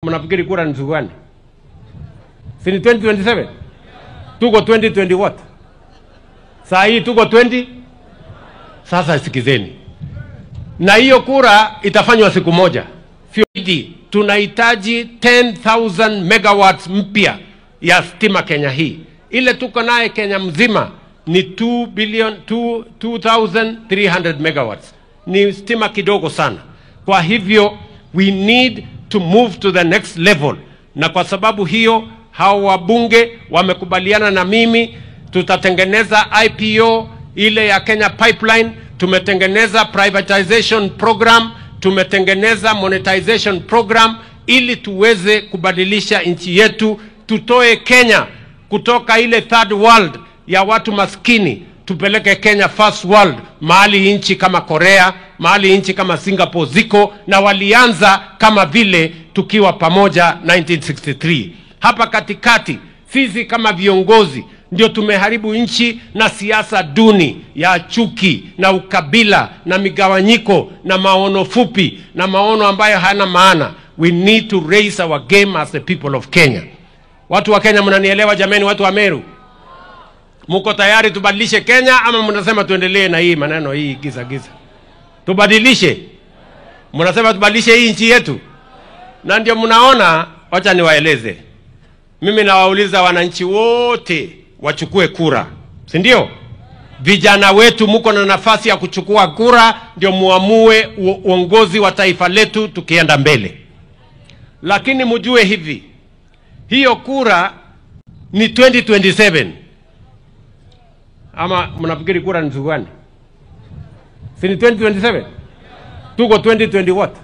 Mnafikiri kura ni siku gani? Si ni 2027? Tuko 2020 what? Saa hii tuko 20? Sasa sikizeni. Na hiyo kura itafanywa siku moja. Sio, tunahitaji 10,000 megawatts mpya ya stima Kenya hii. Ile tuko naye Kenya mzima ni 2 billion 2 2300 megawatts. Ni stima kidogo sana. Kwa hivyo we need to move to the next level. Na kwa sababu hiyo hao wabunge wamekubaliana na mimi, tutatengeneza IPO ile ya Kenya Pipeline, tumetengeneza privatization program, tumetengeneza monetization program ili tuweze kubadilisha nchi yetu, tutoe Kenya kutoka ile third world ya watu maskini, tupeleke Kenya first world, mahali nchi kama Korea, mahali nchi kama Singapore ziko, na walianza kama vile tukiwa pamoja 1963. Hapa katikati sisi kama viongozi ndio tumeharibu nchi na siasa duni ya chuki na ukabila na migawanyiko na maono fupi na maono ambayo hayana maana. We need to raise our game as the people of Kenya. Watu wa Kenya mnanielewa jameni? Watu wa Meru, muko tayari tubadilishe Kenya ama mnasema tuendelee na hii maneno hii giza giza? Tubadilishe. Mnasema tubadilishe hii nchi yetu? Na ndio mnaona, wacha niwaeleze. Mimi nawauliza wananchi wote wachukue kura, si ndio? Vijana wetu muko na nafasi ya kuchukua kura, ndio muamue uongozi wa taifa letu tukienda mbele. Lakini mjue hivi, hiyo kura ni 2027. Ama mnafikiri kura ni siku gani? Si ni 2027? Tuko 2020 what?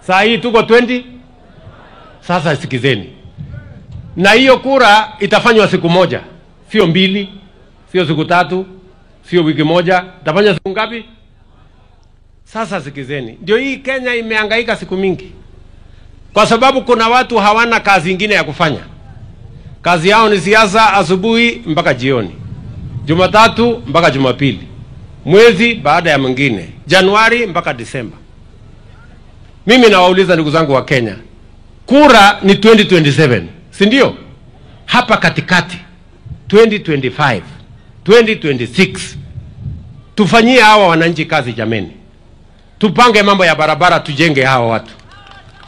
Saa hii tuko 20? Sasa sikizeni. Na hiyo kura itafanywa siku moja, sio mbili, sio siku tatu, sio wiki moja. Itafanywa siku ngapi? Sasa sikizeni. Ndio hii Kenya imehangaika siku mingi, kwa sababu kuna watu hawana kazi ingine ya kufanya. Kazi yao ni siasa asubuhi mpaka jioni, Jumatatu mpaka Jumapili, mwezi baada ya mwingine, Januari mpaka Disemba. Mimi nawauliza ndugu zangu wa Kenya, kura ni 2027, si ndio? Hapa katikati 2025, 2026, tufanyie hawa wananchi kazi jameni. Tupange mambo ya barabara, tujenge hawa watu.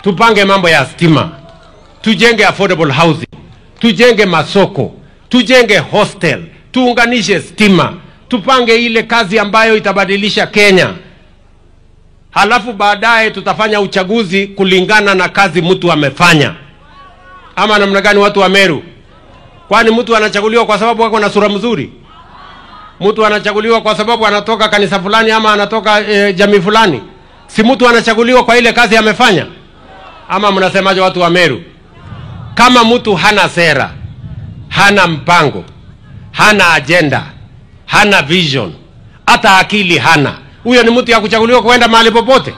Tupange mambo ya stima, tujenge affordable housing, tujenge masoko, tujenge hostel, tuunganishe stima, tupange ile kazi ambayo itabadilisha Kenya. Halafu baadaye tutafanya uchaguzi kulingana na kazi mtu amefanya. Ama namna gani watu wa Meru? Kwani mtu anachaguliwa kwa sababu ako na sura mzuri? Mtu anachaguliwa kwa sababu anatoka kanisa fulani ama anatoka jamii fulani? Si mtu anachaguliwa kwa ile kazi amefanya? Ama mnasemaje watu wa Meru? Kama mtu hana sera, hana mpango, hana agenda, hana vision, hata akili hana, huyo ni mtu ya kuchaguliwa kwenda mahali popote?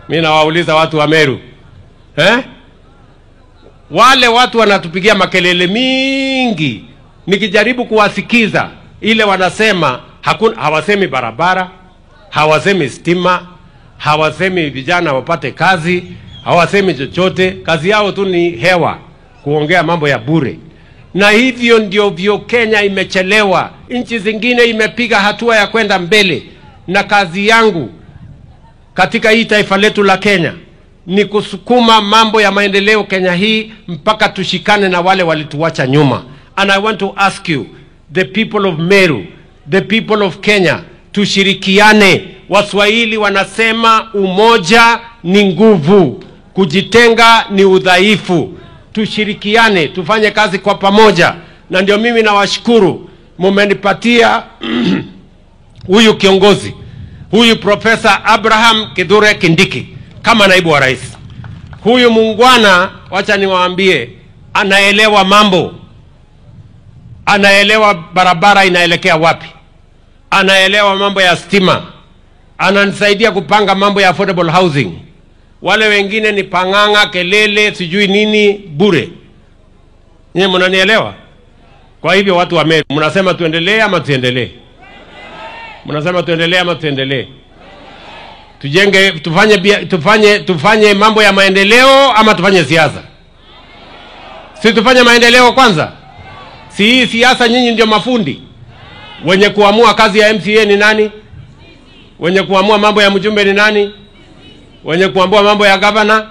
Mimi nawauliza watu wa Meru, eh? Wale watu wanatupigia makelele mingi, nikijaribu kuwasikiza ile wanasema, hakuna, hawasemi barabara, hawasemi stima, hawasemi vijana wapate kazi, hawasemi chochote. Kazi yao tu ni hewa, kuongea mambo ya bure. Na hivyo ndio vyo Kenya imechelewa. Nchi zingine imepiga hatua ya kwenda mbele. Na kazi yangu katika hii taifa letu la Kenya ni kusukuma mambo ya maendeleo Kenya hii mpaka tushikane na wale walituacha nyuma. And I want to ask you, the people of Meru, the people of Kenya, tushirikiane. Waswahili wanasema umoja ni nguvu, kujitenga ni udhaifu. Tushirikiane, tufanye kazi kwa pamoja. Na ndio mimi nawashukuru, mumenipatia huyu kiongozi, huyu Professor Abraham Kithure Kindiki kama naibu wa rais. Huyu muungwana, wacha niwaambie, anaelewa mambo. Anaelewa barabara inaelekea wapi, anaelewa mambo ya stima, ananisaidia kupanga mambo ya affordable housing. Wale wengine ni panganga, kelele, sijui nini, bure. Nyie mnanielewa? Kwa hivyo watu wa Meru, mnasema tuendelee ama tuendelee? Mnasema tuendelee ama tuendelee? Tujenge, tufanye mambo ya maendeleo ama tufanye siasa? Si tufanye maendeleo kwanza? Si hii siasa nyinyi ndio mafundi. Wenye kuamua kazi ya MCA ni nani? Wenye kuamua mambo ya mjumbe ni nani? Wenye kuamua mambo ya governor?